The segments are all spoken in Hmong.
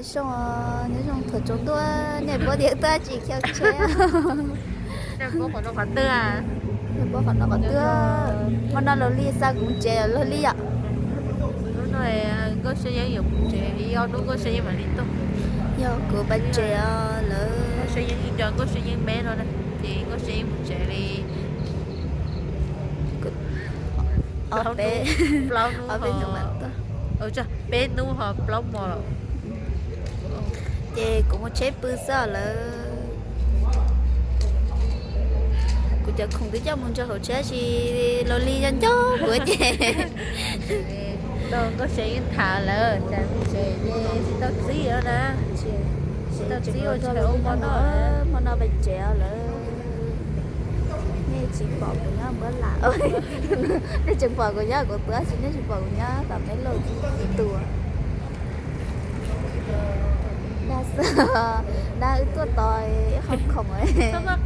Zoo, nyob zoo thaum tsaus ntuj, nej puab tias tuaj tsis khiav tsheb. Nej puab qhov no qhov twg? Hmo no Laus Lis xa kuv mus tsev, Laus Lis yom. Hnub no Nkauj Sab Yeeb yuav mus tsev, ib ob hnub Nkauj Sab Yeeb mam li tuaj. Yog kuv pais tsev os lawm. Nkauj Sab Yeeb, cov Nkauj Sab Yeeb me no na, ces Nkauj Sab Yeeb mus tsev li. Ob peb, ob peb hnub mam tuaj. Peb hnub ho plaub hmo lawm. Ces kuv mus tsheb pw xwb lawm. Kuv cov khoom twb coj mus ntsaws hauv tsheb, tab sis Laus Lis nco nco kuv ces. Tau Nkauj Sab Yeeb tham lawm, tsis tau txib na. Tsis tau txib ua tsis ua hmo no, hmo no pais tsev lawm. Nej tsis pom kuv nyob npab lam, nej tseem pom kuv nyob kuv tua, tab sis nej tsis pom kuv nyob tom peb lauj tus. Dag xwb, dag wb tuaj tos ib qho khoom. Dag wb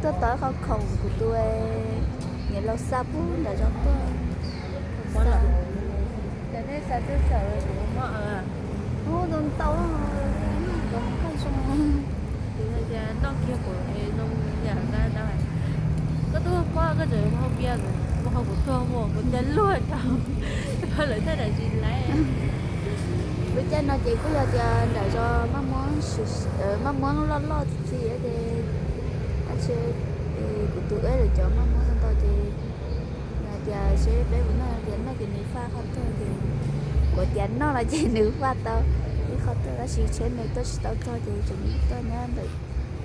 tuaj tos ib qho khoom kuv tus niam laus xa pub nram zos tuaj. Ntau, koj zoo. Koj twb muaj pob, koj tseem mus hau npias, mus hau kuv tuag mus, kuv cia luag rau, lawv thaj dam tsis laiv. Lub caij no ces kuj yog tias nram zos maj muab, maj muab loj loj txi txiv ces, tab sis kuv tus eb lawv cov maj muab ntau ntau ces, yog tias seb peb mus noj tias noj ces nws faj qhov tuag ces, kuv tias noj no ces nws faj tau ib qho tuag, tab sis tsheb nws tuaj tsis tau txog ces tseem tuaj nyob ntawm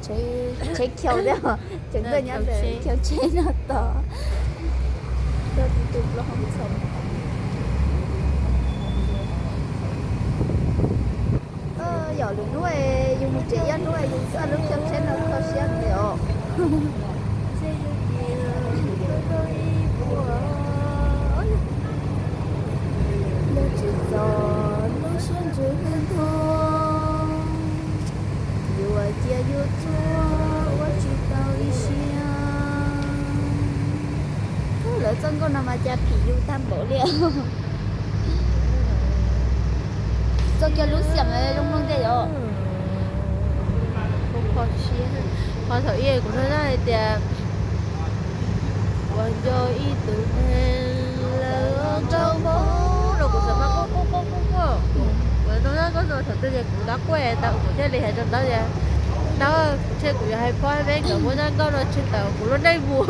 tsheb, tsheb chaw thiab, tseem tuaj nyob ntawm chaw tsheb no tos. Tuaj tus plaub hau txhaum. Yog lwm hnub yus mus tsev, yog hnub yus txoj lub chaw tsheb no kho siab tiag os. Lub tsis txog lub siab ntsws ntug, yuav cia yuav txhua ua tsis tau ib siab. Lawv txoj nkauj no mas cas phim yus tag npaum li. Txoj kiag lub xiam zoo mloog tiag yom. Qhov thaum ub kuv nug zaj hais tias, uas nco ib tug neeg lawm nrau npaum no, kuv xav mas quaj quaj quaj quaj. Kuv nug zaj koj thaum twg ces kuv tab quaj tas kuv thiaj li hais rau ntab tias, ntab, kuv tseg kuv yuav hais phoj hais meej nkawd muab zaj nkauj no tseg tawm kuv lub neej mus.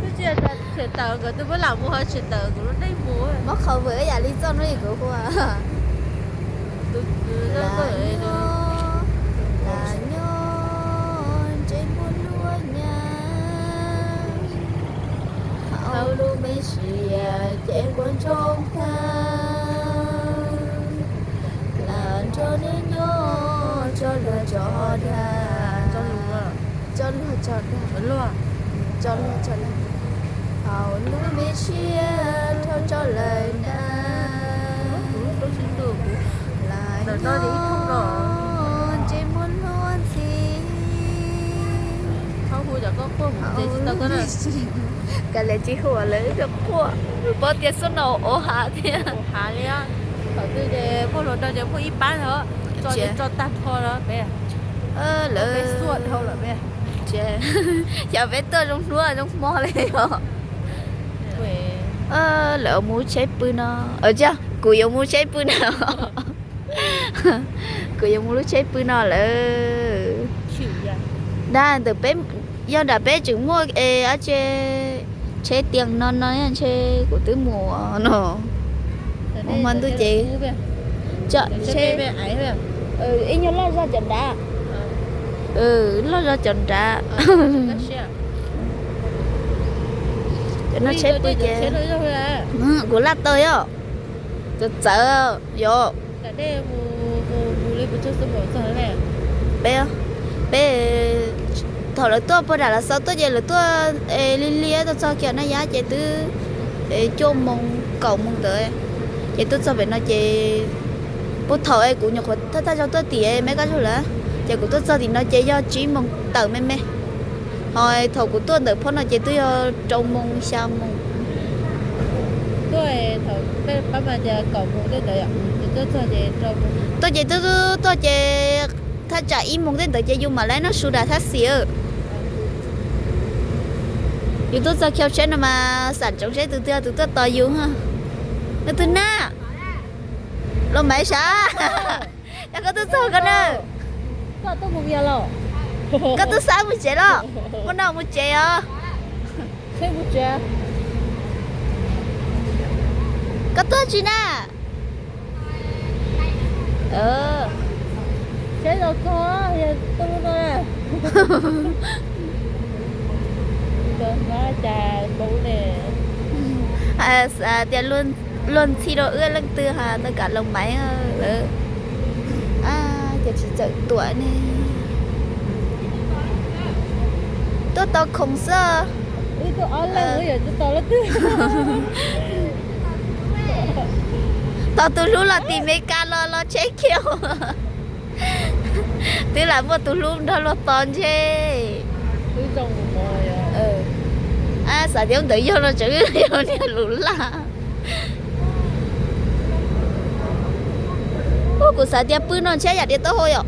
Twb tsis yog tseg tawm nkawd twb muab lam mus ho tseg tawm kuv lub neej mus. Muab qhov vwm yam li txoj no kuv hu. Lam nyob, lam nyob ntsej muag luaj nyab, hauv lub me sia ces npua ntsoog tag, lam nrog neb nyob tso luag tso dag, tso luag tso dag, tso luag tso dag, hauv lub me sia dhau tso lawm ntag. Lam nyob ntsej muag luaj ntxhi. Kav liam tsis hu lawv quaj, paub tias xub no ua hav thiab. Thaum twg ces muaj hluas nraug ces muaj ib pab ntawd, tso tso tag nrho lawm peb, lawv peb xua dhau lawm peb. Xyov peb tuaj zoo hnub zoo hmo li os. Lawv mus lub tsheb pw no, kuv yuav mus lub tsheb pw no. Kuv yuav mus lub tsheb pw no lawm. Dag ntawm peb, yog nram peb tseem muaj es ab tse, tsheb tias no no ntshe kuv twb mus no. Mus hmo ntuj ces, ib nyuag loj zog cov nrad, loj zog cov nrad. Cov no tsheb pw ces kuv laj tawg yom, txawv txawv yom. Peb, peb, thaum lawv tuaj puag nram Lav Xauv tuaj ces lawv tuaj li li tuaj txog kiag Naj Yab ces twb cuaj moos kaum moos ntawd, ces tuaj txog pem no ces puag thaum es kuv nyuam qhuav thawj thawj zaug tuaj tim Meb Kab Zuag lawm, ces kuv tuaj txog tim no ces yog tsib moos tawm me me. Ho thaum kuv tuaj ntawm phob no ces twb yog rau moos xya moos. Thaum peb pab mas tias kaum moos tej ntawd, ces tuaj txog ces rau moos. Tuaj ces twb tuaj ces thaj tsam ib moos tej ntawd ces yus mam li noj su das thab xis. Yus tuaj txog khiu tsheb no mas xam ntsoov seb tus twg tus tuaj tos yus. Leej twg na? Los Maiv sav. Yog koj tuaj txog koj na. Koj twb xav mus tsev los? Mus no mus tsev os. Koj tuaj tsi na? Tias luag ntxhi rau wb leej twg ha tau kam Loos Maiv lawm. Ces tsis txawm tuam ne. Tuaj tos khoom xwb. Tos tus hlub los tim Meskas los los tsheb khiu. Twb lam muaj tus hlub nrog luag tos ntshe. Xav tias ntawd yog no tseem yog niag lus laj. Ua kuv xav tias pw no ntshe yam diav taub hau yom.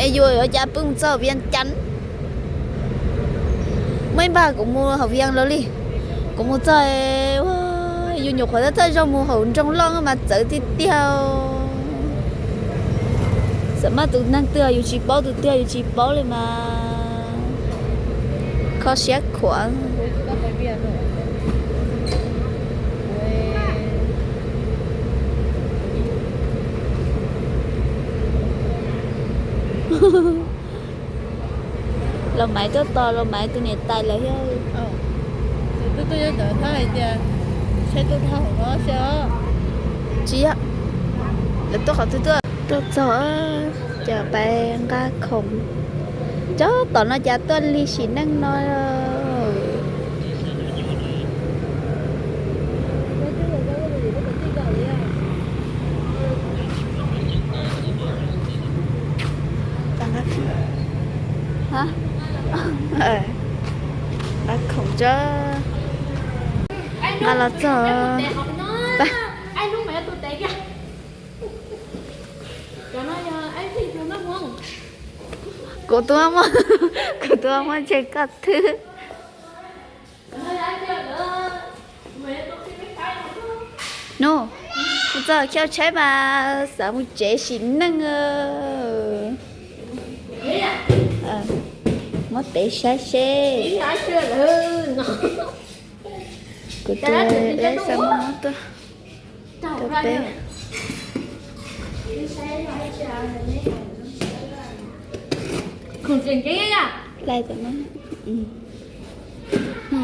Es yus yuav cas pw mus txog Vias Cas. Muaj ib npag kuv mus hauv Vias Cas lawm li, kuv mus txog, yus nyuam qhuav thawj zaug mus hauv nroog loj mas txawv tiag tiag. Xam maj tus neeg twg yus tsis paub, tus twg yus tsis paub li mas kho siab khuav. Los Maiv tuaj tos Los Maiv tus niam tais lawm thiab. Tsis yog, lawv tuaj qhov twg tuaj? Tuaj txog ces pais nqa khoom. Cov tom no cas tuaj lig sim neej no. Nqa khoom tso, nqa los txog. Kuv tus, kuv tus muaj ntshe koj thwb. Nub, kuv txog khiu tsheb mas xav mus tsev sim neej. Muab tev saib seb. Kuv tus, xav muab muab tuaj rau peb.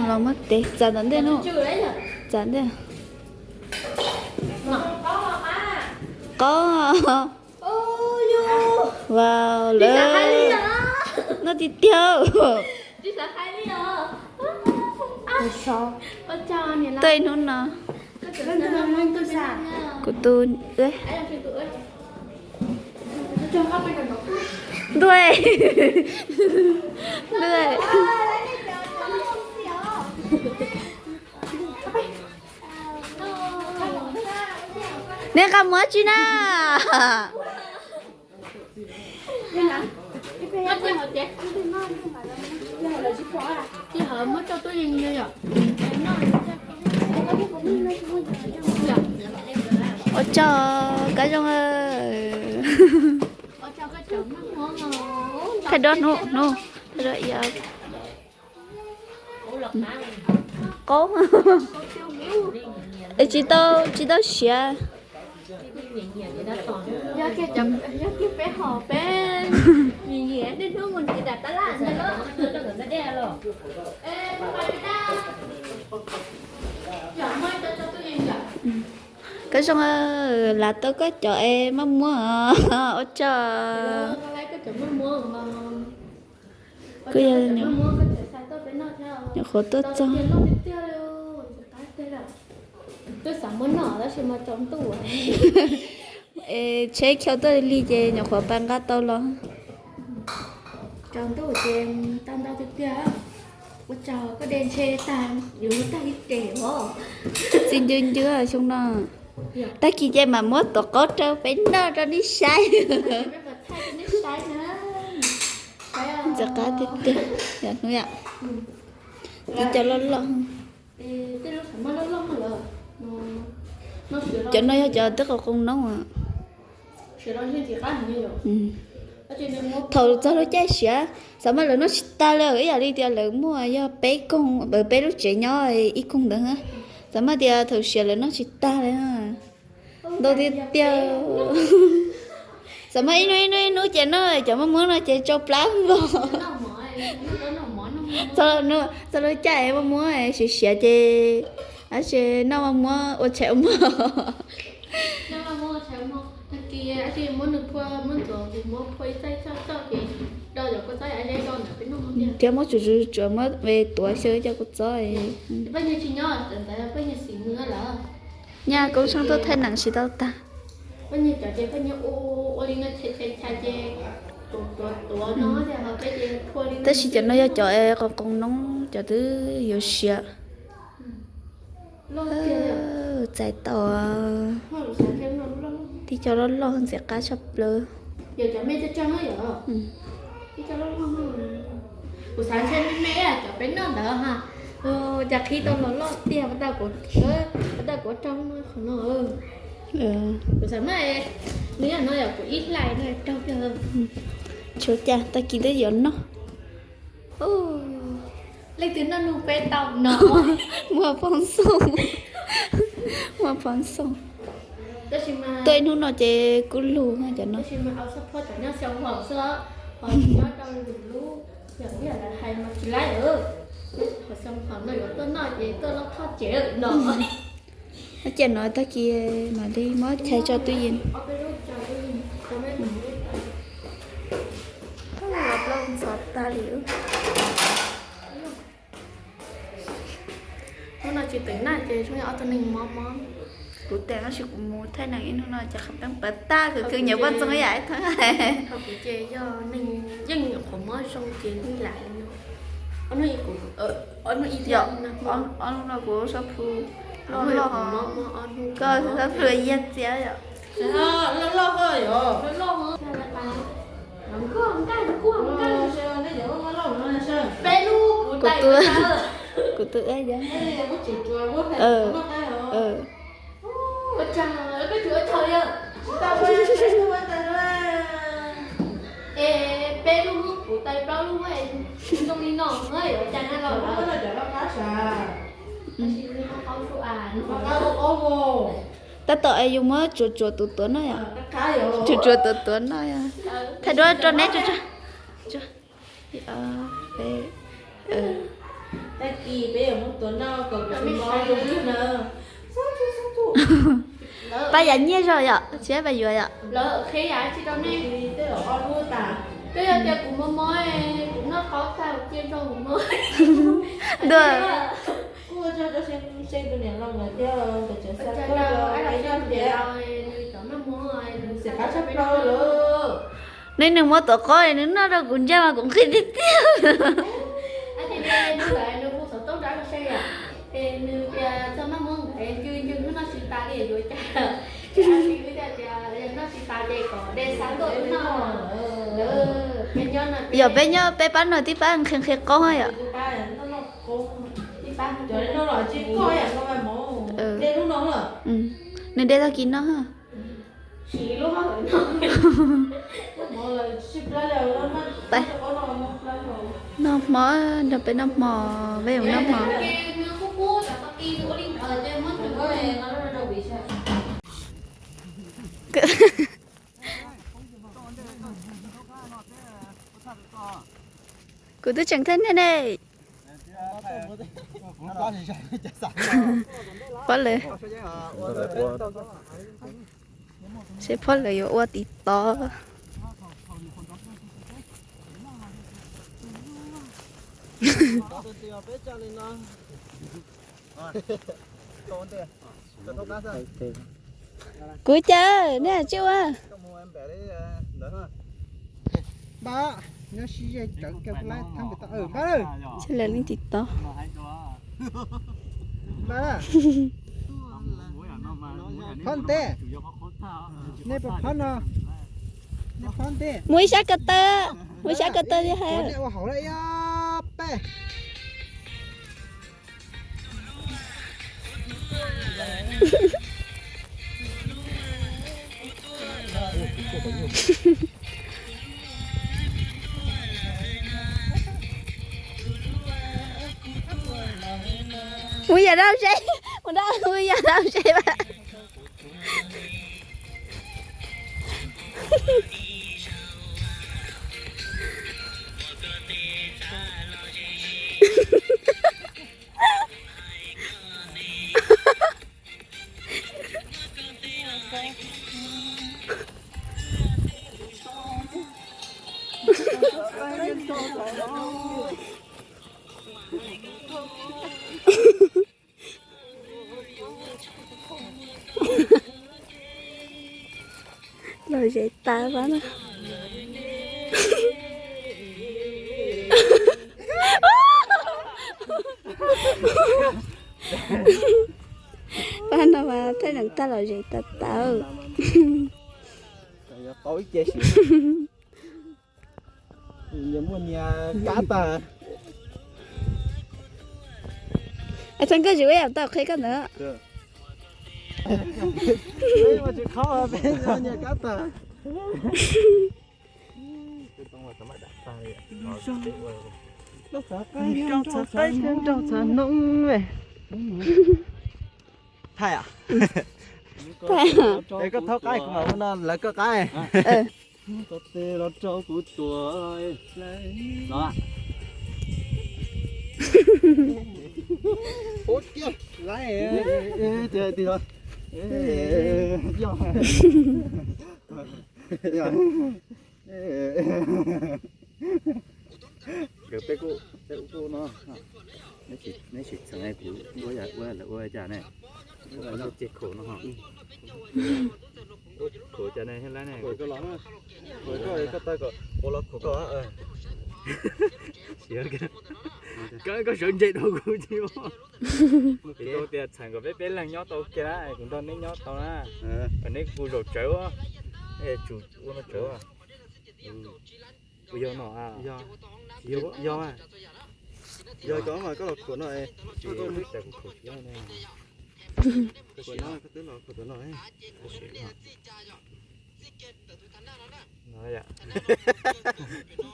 Los muab tev txav tom ntej no. Txav ntej. Qaub. Wow, lawv noj tiag tiag. Tuaj ib hnub no. Kuv tus. Ntuj, ntuj. Neb nqa mus dab tsi na? Ua tsaug, kab zoo. Thaij duab hnub, hnub, thaij duab. Qaub. Es tsis tau, tsis tau siav. Kab zoo, lav tau koj cov es maj muab. Ua tsaug. Kuj yog nyuam qhuav tuaj txog. Es tsheb khiav tuaj li ces nyuam qhuav pais nqa tau los. Tsaus ntuj ces tau ntau tiag tiag. Ua cas koj de ntshe tag, yuav tag ib tes os. Txiv ncw ncw xyoo no. Tag kis ces mam muab tuav qaub rau peb noj rau nej saib. Ntxim qab tiag tiag, yom hnub yom. Ib co loj loj. Cov no yog cov twb qos qos noob. Thaum txog lub caij siav, xav mas lawv noj tsis tag li, ib yam li tias lawv muaj yog peb koog, peb lub tsev nyob ib koog ntawd, xav mas tias thaum siav lawv noj tsis tag li. Ntau tiag tiag. Xav mas ib hnub ib hnub ib hnub ces noj cov maj muab no ces tsau plab vog. Txog lub caij maj muab siav siav ces, ab tsi noj maj muab ua tshais ua mov. Thiab muab tsuas tsuas tsuas muab tuav xyaw cov kua txob. Nyaj koob saab tuaj thaij neem tsis tau tag. Tab sis cov no yog cov qos qos noob, cov twb yuav siav. Txais tau. Tib co loj loj ntxim qab tshaj plaws. Kuv xav ntshe me me cov peb noj ntawd ha, cas qhib tau los loj tiag, pas tag kuv raug no qhov no. Kuv xav mas nws yog no yog kuv ib hlais no raug. Tshuav cas tag kis twb yuav noj. Leej twg noj nug peb tau no. Muaj phooj xoo, muaj phooj xoo. Tuaj ib hnub no ces kub lug cov no. Ua cas no tag kis mam li muab chais tso twj ywm. Ntxhov tag li. Hnub no tsis teem naj ces zoo li ob tug neeg mob mob. Kuv teem tab sis kuv mus thaij neem ib hnub no ces qhov peeb pawv tag, khwv khwv nyiam poj ntxoog ib yam ib thab. Kuv ces yog neeg yeej nyuam qhuav mob zoo ces lam li no. Ob hnub no kuv sab phu loj loj, koj sab phu yaj txiab yom. Kuv tu, kuv tu, tab tom es yus muab tsuav tsuav tus tuav noj yom. Tsuav tsuav tus tuav noj yom. Thaij duab rau neb tso. Pab yav nyiaj zog yom, tsis pab yuav yom. Ntuj. Neb nws muab tuav qaub nws noj rau kuv ntsia mas kuv nqhis tiag tiag. Yog peb nyob peb pab no tib pab nqhis nqhis qaub yom. Nws de tag kis no. Noj hmo, nrog peb noj hmo, peb yuav noj hmo. Kuv twb tseem thaij nej ne. Phob lawv, seb phob lawv yuav ua tiv tov. Kuv cas nej tsis ua. Nyob sib ze cawv kiag laib thab pem tau npaj lawm. Sib le leej tsis tau. Npaj lawm. Phob ntej. Nej puas phob no? Nej phob ntej. Mus ib sab ko taw. Mus ib sab ko taw li hais. Nej ua hauv lawm ib peb. Mus yam dab tsi, mus dab, mus yam dab tsi mas. Los zem tas pab no. Pab no mas thaij neeg tag los zem tas tas. Muaj niag kab tag. Txhawv nkauj tsis ua yam tau qhia koj ntawd. Niag kab tag. Nrau txhav noob. Thaij a? Es koj thaub qaib kuv mam ua no lawv koj qaib. Tes los rau kuv tuam no. Ua kiag laiv tias ti los yog. Nkawd peb kuj, peb kuj no, neb sim txheem kuv ua, ua lawv ua cas ne? Ua ceg khaum no ho. Khaum cas ne, laib ne? Koj taw kom ua los khaum koj. Koj sawv ntse rau kuv tsis ua. Kuv tias txheem kom peb peb leeg nyob tau kiag na, kuv nrog neb nyob tau na. Neb kuj zaum tsawv, tsum ua no tsawv. Yog no, yog, yog koj mas koj los khaum no. Khaum no, koj twb los khaum no.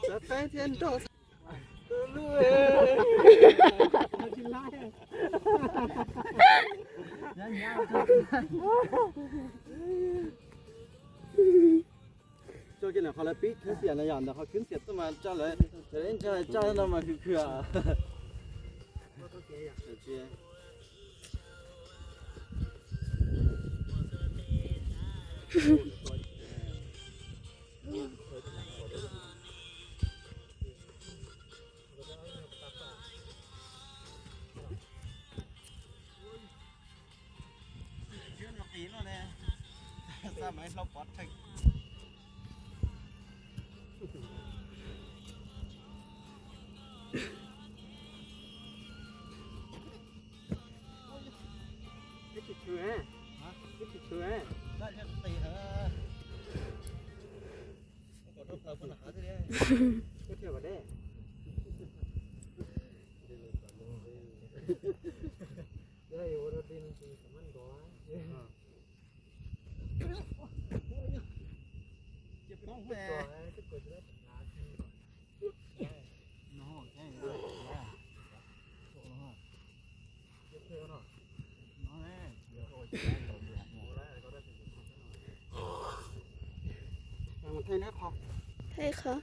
Txav teeb thiab nrau. Tso kiag ntawm qhov lawv pib khwv xiam no yom, ntawm qhov khwv xiam tuaj mas tsa lawv, lawv ntsa tsa no mas khwv khwv. Thaij qhov. Thaij qhov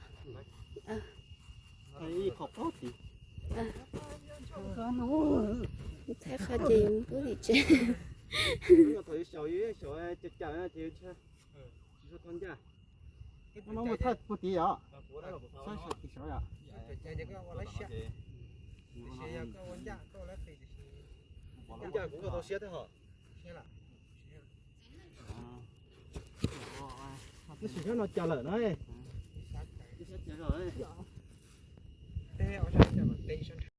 ces yuav pub tim tsev. Thaij puag tim yom? Thaij tim saud yom? Ncaj kuv tau siab thiab hos. Tab sis no cas lawm na. Yog zog, peb ua zog coj los teb sab nrhab.